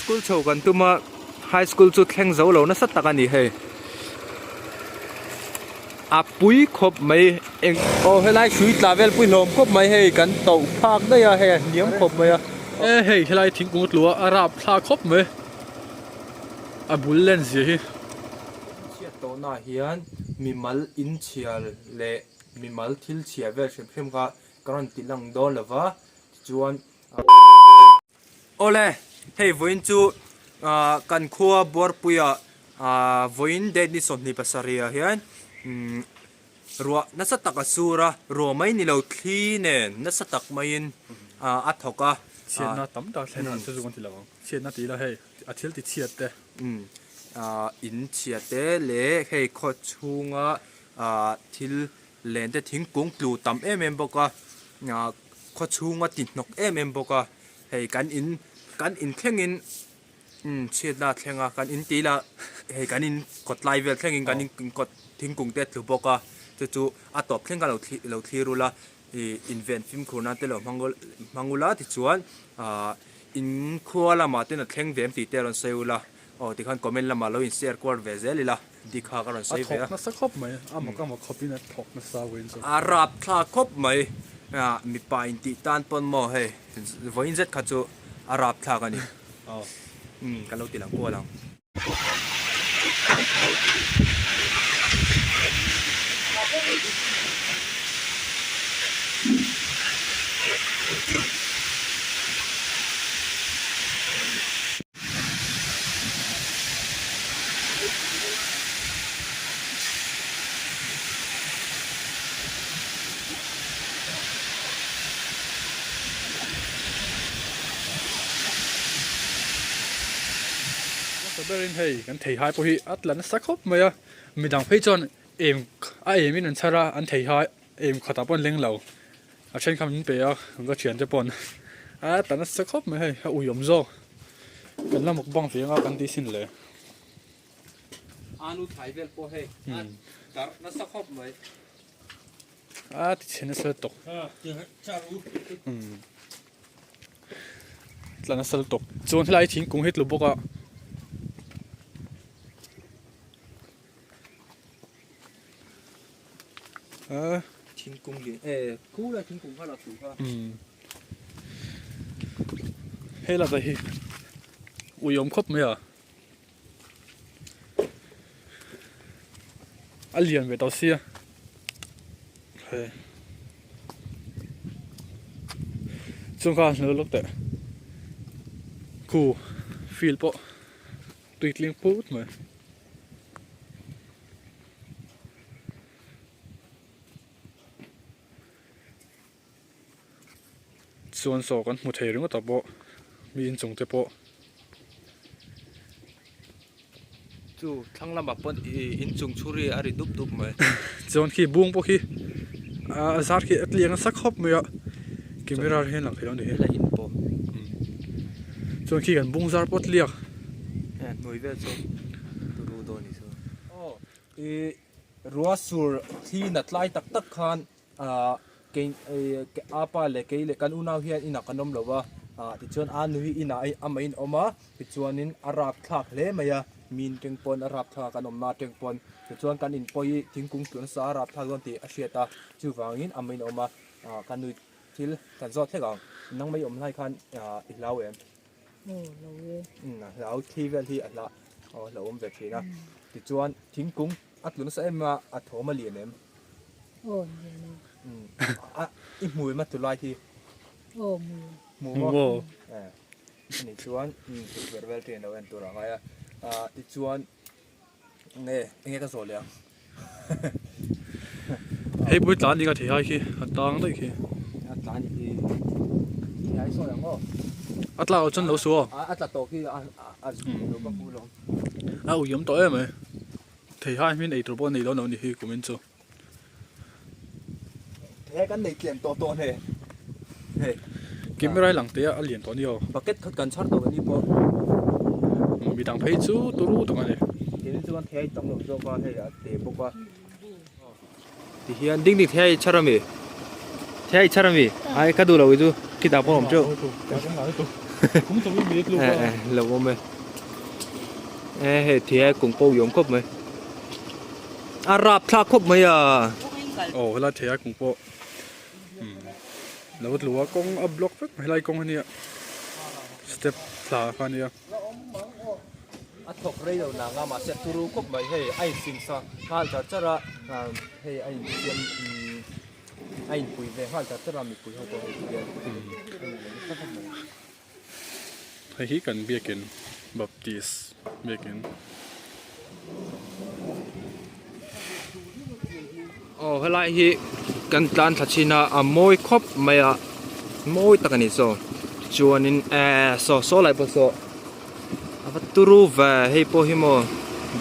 School chho kan tum a, High School chu thleng zo lo nasa tak a ni hei. A pui khawp mai eng aw helai hrui tla vel pui hlawm khawp mai hei kan toh phak daih a hei a hniam khawp mai a. E hei helai thingkung tlua a rap thlak khawp mai a bul len zia hi. Chhiat tawhnaah hian mimal inchhiar leh mimal thil chhia vel hrim hrim kha ka rawn ti lang dawn lo va tichuan Awle, hei vawiin chu kan khua Buarpuia vawiin date ni 27 ah hian ruah nasa tak a sur a, ruah mai ni lo thli nen nasa tak maiin a thawk a. Chhiatna tam tak thlen a chu chu kan ti lo ang, chhiatna ti ila hei a thil ti chhiat te. In chhia te leh hei khaw chhunga thil Len te thingkung tlu tam em em bawk a, khaw chhunga ti hnawk em em bawk a, hei kan in kan in thlengin umm chhiatna a thleng a, kan in tih lah hei kan in kawt lai vel thlengin kan in kawt thingkung te a tlu bawk a, chu chu a tawp thleng kha lo thlir ula ih inven fimkhur nan te lo hmang hmang ula tichuan ahh in khua lamah ten a thleng ve em tih te rawn sawi ula aw tikhan comment lamah lo in share kual ve zel ila. Dik kha ka rawn sawi ve a. A thawk nasa khawp mai, a mak a mak khawpin a thawk nasa vawiin chu. A rap thla khawp mai, mipa intih tan pawn maw hei vawiin zet kha chu a rap thlak a ni. Umm ka lo ti lang kual ang. Hmasa berin hei kan theihai pawh hi a tla nasa khawp mai a, midang phei chuan em a emin an chhar a, an theihai em khatah pawh an leng lo, a then kha min pe a ka thiante paw'n a tla nasa khawp mai hei a ui awm zawk. Kan la mukbang ve anga kan tih sin le. Alu thlai vel pawh hei a darh nasa khawp mai. A ti chhe nasa tawk. Tla nasa tawk. Chuan helai thingkung hi tlu bawk a. Thingkung lian e khu lai thingkung kha la tlu kha. Hei la hi ui awm khawp mai a a lian ve tawh sia hei chung kha hnu lawk teh khu field pawh tui tling phut mai. Chuan saw kan hmu thei ringawt ah pawh mi inchung te pawh. Chu thlang lamah pawn ih inchung chhuri a ri dup dup mai. Chuan khi bung pawh khi a zar khi a tliang nasa khawp mai a camera ah hian lang thei lo a ni hi. La in pawh. Chuan khi kan bung zar pawh a tliak. Hnuai vel chu turu dawn ni chu. Aw ih Rua sur thli nat lai tak tak khan ah kei apa leh kei leh kan unau hian inah kan awm lo va ah tichuan a nu hi inah amah in awm a tichuanin a rap thlak hle mai a min teng pawn a rap thlak a kan awmna atang pawn tichuan kan inpawi hi thingkung tlu nasa a rap thlak dawn tih a hriat a chuvangin amah in a awm a ah ka nui thil kan zawt hlek ang nangmah i awm lai khan ah i hlau em? Aw hlau e. Umm a hlau thi vel hi a hla aw hlo awm ve thin a tichuan thingkung a tlu nasa em a a thawm a lian em? Aw lian e. Umm a i hmu em a tlu lai hi? Aw hmu. Hmu maw? Eh ani chuan umm tukverh vel te an lo en tur a ngai a ah tichuan nge enge ka zawh leh ang? Hei pui tlan ni ka thei hai khi a tang daih khi. A tlan hi thei hai sawi ang aw. A tlak loh chuan lo su aw. A tla tawh khi a a lo ka hmu lo. A ui awm tawh em mai. Thei hai hmin ei tur pawh nei dawn lo ni hi kumin chu. He kan nei tlem tawh tawh hle. Hei. Camera hi lang teh a a lian tawh a ni aw. Bucket khat kan chhar tawh a ni pawh. Midang phei chu turu tak a ni. Keini chuan thei a tam lo zawk a hei a te bawk a. Tihian ding ding thei a chhar a mi? Thei a chhar a mi? Ai ka duh lo hi chu khitah pawh a awm teuh. Lo awm e. E hei thei kung pawh i awm khawp mai. A rapthlak khawp mai a. Aw helai thei kung pawh lo tlu a kawng a block vek mai helai kawng a nia step thla kha a nia. A thawk rei lo nang a mahse turu khawp mai hei a insim sa nghal char char a hei a insiam a inpui ve nghal char char a mipui ho pawh hei ti hian nasa khawp mai. Hei hi kan biakin Baptist biakin. Aw helai hi kan tlan thla thin a a mawi khawp mai a mawi tak a ni saw chuanin ehh saw saw lai pawh saw a va turu ve hei pawh hi maw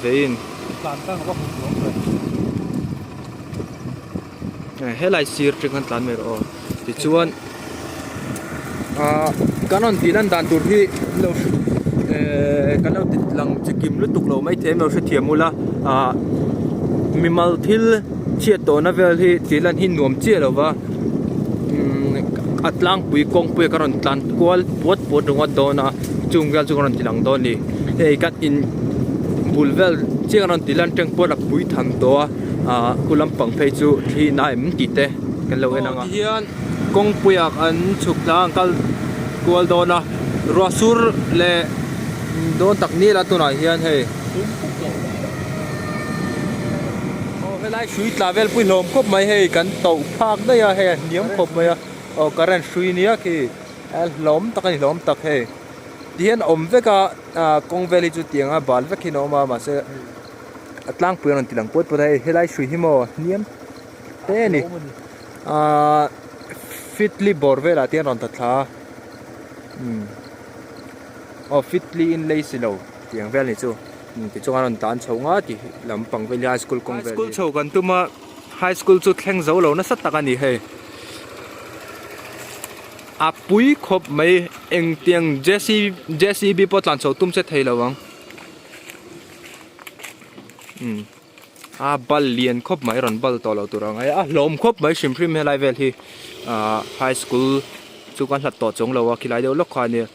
veiin helai sir tang khan tlan mai rawh aw tichuan ahh kan rawn tih lan dan tur hi lo ehh kan lo ti lang chikim lutuk lo maithei an lo hrethiam ula ahh mimal thil chhiat tawhna vel hi tih lan hi nuam chiah lo va umm a tlangpui kawngpui ah ka rawn tlan kual puat puat ringawt dawn a chung vel chu ka rawn ti lang dawn a ni hei kan in bul vel chiah ka rawn ti lan teng pawh a pui tham tawh a ahh khu lampang phei chu thli na em tih te kan lo en ang a tihian kawngpui ah an chhuk tlang an kal kual dawn a ruah sur leh dawn tak nil a tunah hian hei aw helai hrui tla vel pui hlawm khawp mai hei kan toh phak daih a hei a hniam khawp mai a aw current hrui nia khi a hlawm tak a ni hlawm tak hei tihian a awm vek a ah kawng vel hi chu tiang a bal vek hian a awm a mahse a tlangpui a rawn ti lang puat puat a hei helai hrui hi maw hniam te a ni ahh fitli bawr velah te hian a rawn ta thla a umm aw fitli in lei si lo tiang vel a ni chu tichuan a rawn tlan chho nga tih lampang vel hi high school kawng vel hi. High school chho kan tum a high school chu thleng zo lo nasa tak a ni hei a pui khawp mai engtiang J_C_B pawh tlan chho tum se thei lo ang umm. A bal lian khawp mai rawn bal tawh lo tur ang a a hlawm khawp mai hrim hrim helai vel hi ahh high school chu kan hlat tawh chuang lo a khilai deuh lawk kha ania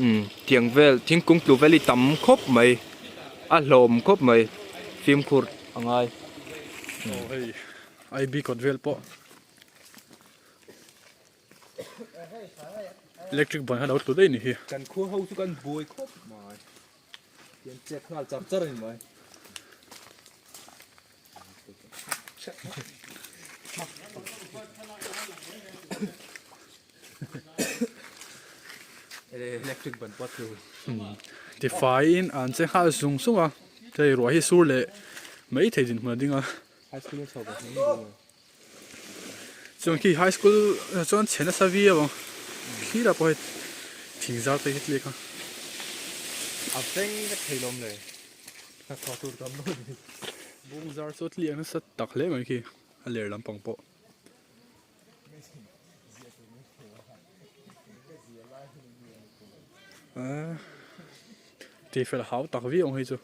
umm tiang vel thingkung tlu vel hi tam khawp mai a hlawm khawp mai fimkhur a ngai. Aw hei I_B kawt vel pawh electric ban kha lo tlu daih a ni hi. Kan khua ho chu kan buai khawp mai. Tian check nghal char char a ni mai. Electric ban pawh tlu. Tifaiin an che nghal zung zung a, hei ruah hi sur leh mai thei dinhmun a ding a. High school a chho ve hle mai. Chuan khi high school chuan chhe nasa viau ang thlir ah pawh hei thing zar te hi tliak a. A veng vek thei lawm le hnathawh tur tam lo ni. Bung zar chu a tliak nasa tak hle mai khi a ler lampang pawh. Ahh tifel hau tak viau ang hei chu.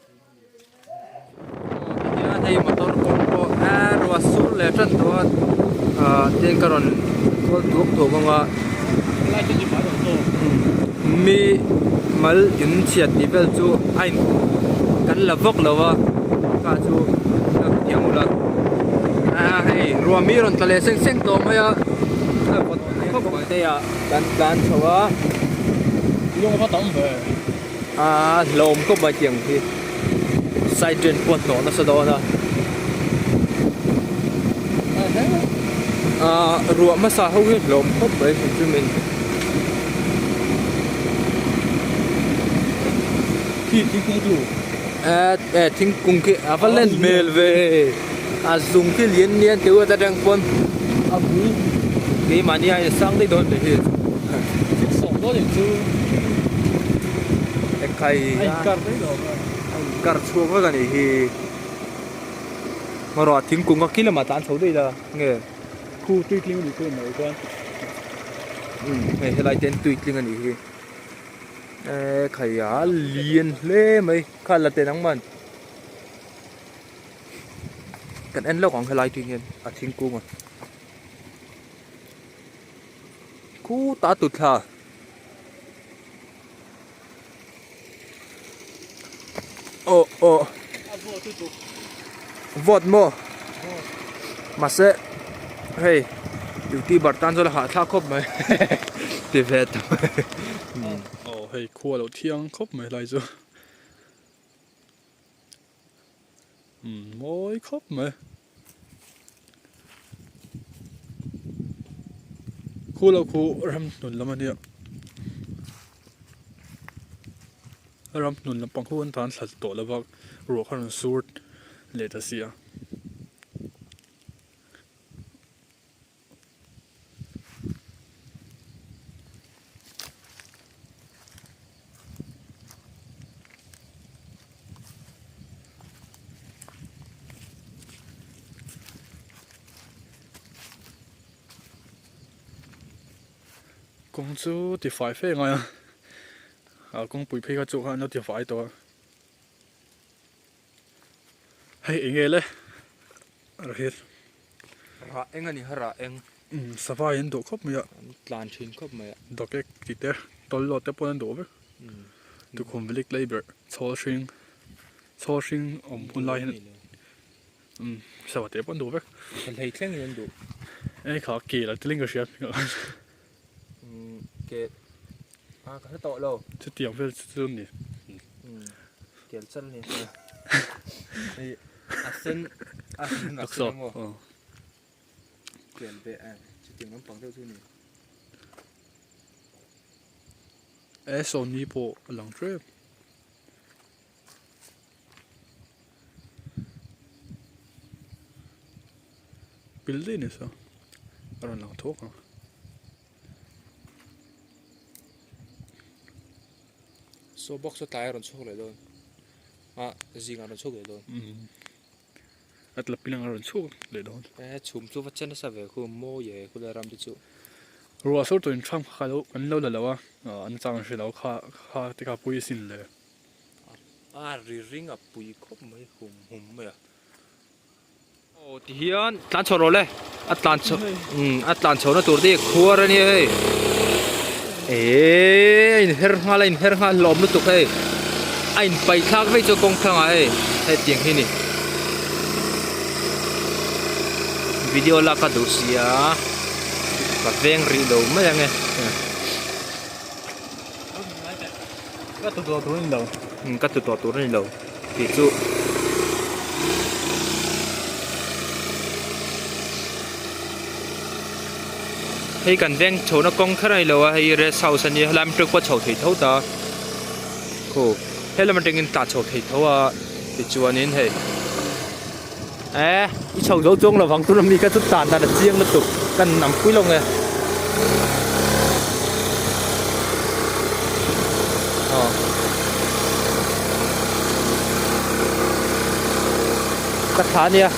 Tihian hei motor kawng pawh a ruah sur leh tan tawh a ah tin ka rawn kual tuak tuak ang a mi mal in chhiat tih vel chu a in kan la vak lo a kha chu ka thiam ula a hei ruah mi rawn tla leh seng seng tawh mai a a vawt khawp mai te ah kan tlan chho a a hlawm khawp mai tiang hi side drain pawh a hnawh nasa dawn a ah ruah hmasa ho hi hlawm khawp mai hrim hrim in eh thingkung khi a va len hmel ve a zung khi lian lian teuh a atang pawn a bul keimahni a insang daih dawn tih hi ekhai a inkar chhuak vek a nih hi hmawrah thingkung a khi lamah tlan chho daih la nge khu tui tling a nih chu mai chuan umm hei helai te hian tui tling a nih hi ekhai a lian hle mai kha la teh nangman. Kan en lawk ang helai tui hian a thingkung a khutah a tut thla. Aw aw Vawt maw? Mahse hei youtuber tan chuan a hahthlak khawp mai ti ve ta mai. Aw hei khua lo thiang khawp mai lai chu. Umm mawi khawp mai. Khu lo khu ram hnun lam a nia. Ram hnun lampang khu an tan thla tawh lo va ruah kha rawn sur leh ta si a. Kawng chu ti fai fe ngai a ah kawngpui phei kha chu khan an lo ti fai tawh a hei eng nge le Rahir rah eng a ni kha rah eng umm sava in an duh khawp mai a an tlan thin khawp mai a dawkek tih te tawlhlawt te pawh an duh vek tukhum velik lei ber chhawl hring chhawl hring awm hun lai hian umm sava te pawh an duh vek hlei thleng in an duh ei kha kel a tiling ka hria umm kel a ka hre tawh lo chutiang vel chu a ni umm kel chal a ni hei a sen a hring a sen emaw kel ve a chutiang lampang deuh chu a ni. E saw ni pawh a lang hrep. Pil daih ni saw a rawn lang thawk ang. Saw box a tlai a rawn chhuak leh dawn a zingah a rawn chhuak leh dawn. A tla pilang a rawn chhuak leh dawn. E chhum chu va chen nasa ve khu mawi e khulai ram te chu. Ruah sur tawhin ṭham kha lo kan lo la lo a an chang hre lo kha kha te kha pui asin le. A ri ring a pui khawp mai hum hum mai a. Aw ti hian tlan chho rawh le a tlan chho umm a tlan chho na tur te hi khuar a nia hei eee a inher nghal a inher nghal hlawm lutuk hei a inpaih thlak vek chu kawng thlangah hei hetiang hi a ni video lak ka duh si a ka veng rih lo mai ang e. Ka tlu tawh tur a ni lo. Umm ka tlu tawh tur a ni lo tih chu. Hei kan veng chhohna kawng kher a ni lo a hei rest house a nia helai atang pawh chho thei tho ta khu helam atangin tah chho thei tho a tichuanin hei e i chho zo chuang lovang tuna mi kha chu tan dan a chiang lutuk kan nam pui lo nge aw ka thla a nia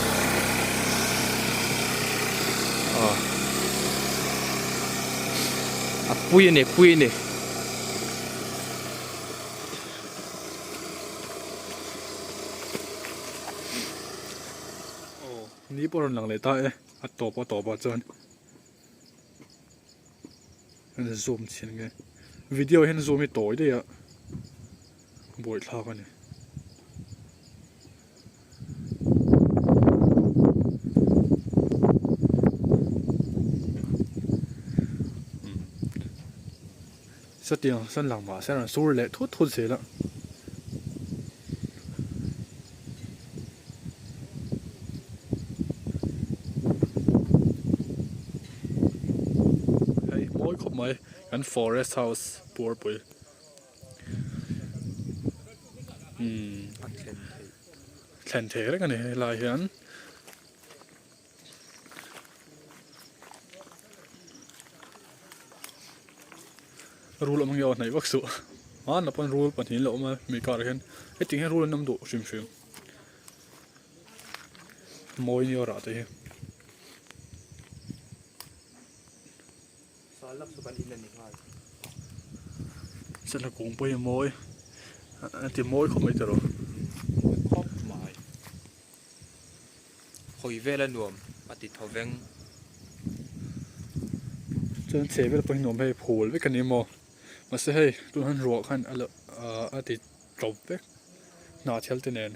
aw a pui a ni pui a ni. Ni pawh a rawn lang leh ta e, a tawp a tawp ah chuan an zoom chhin nge video hian zoom hi tawi daih a buaithlak a ni. Satiang san lang mahse a rawn sur leh thut thut zel a. Hei mawi khawp mai kan forest house puarpui umm thlen thei reng a ni helai hian. Rul awm ang nge aw hnaih vak suh hmanah pawn rul pahnih an lo awm a mi karah hian hetiang hian rul an awm duh hrim hrim mawi nia rah te hi. Sala kung pawh hi a mawi a ti mawi khawp mai tiraw. Mawi khawp mai. Hawi vel a nuam a ti tho veng. Chuan chhe vel pawh hi nuam hei phul vek a ni maw mahse hei tun han ruah khan a lo ah a ti tawp vek. Hnahthel te nen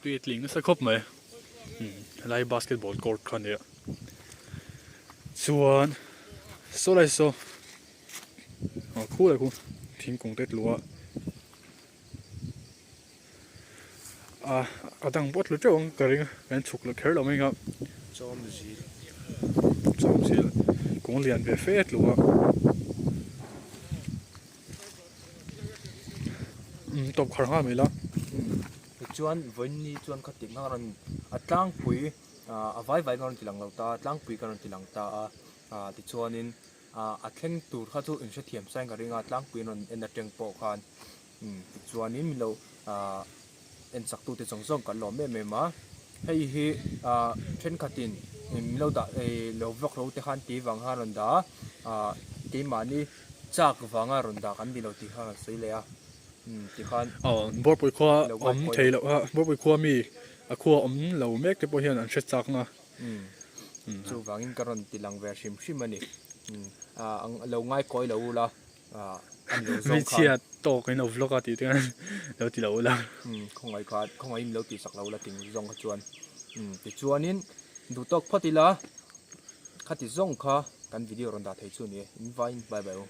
tui a tling nasa khawp mai umm helai basketball court kha ania chuan saw lai saw ah khu lai khu thingkung te tlu a ah a dang pawh a tlu teuh ang ka ring a kan chhuk loh kher lo mai ang a Chawmzil chawmzil kung lian ve fe a tlu a. Umm tawp khar nghal mai la. Tichuan vawiinni chuan kha tih nghal a rawn a tlangpui ah a vai vai ka rawn ti lang lo ta a tlangpui ka rawn ti lang ta a ah tichuanin ah a thleng tur kha chu in hrethiam sain ka ring a tlangpui an rawn en atang pawh khan umm tichuanin min lo ah en chak tute zawng zawng kan lawm em em a hei hi ah thenkhatin min lo dah eh lo vlog lo te khan tih vang khan a rawn dah a ah keimahni chak vanga rawn dah kan ni lo tih kha a rawn sawi leh a umm tikhan Aw Bawrpui khua awm thei loh a Bawrpui khua mi a khua awm lo mek te pawh hian an hre chak ang a. Umm chuvangin ka rawn ti lang ve hrim hrim a ni umm ah lo ngaikawi lo ula ah a ni lo zawng khan. Hmeichhia tawk in lo vlog a tih te khan lo ti lo ula. Umm khawngaih kha khawngaih in lo tih sak lo ula ting zawng kha chuan umm tichuanin duh tawk phawt ila khati zawng kha kan video rawn dah thei chu a ni e in vaiin bye bye u.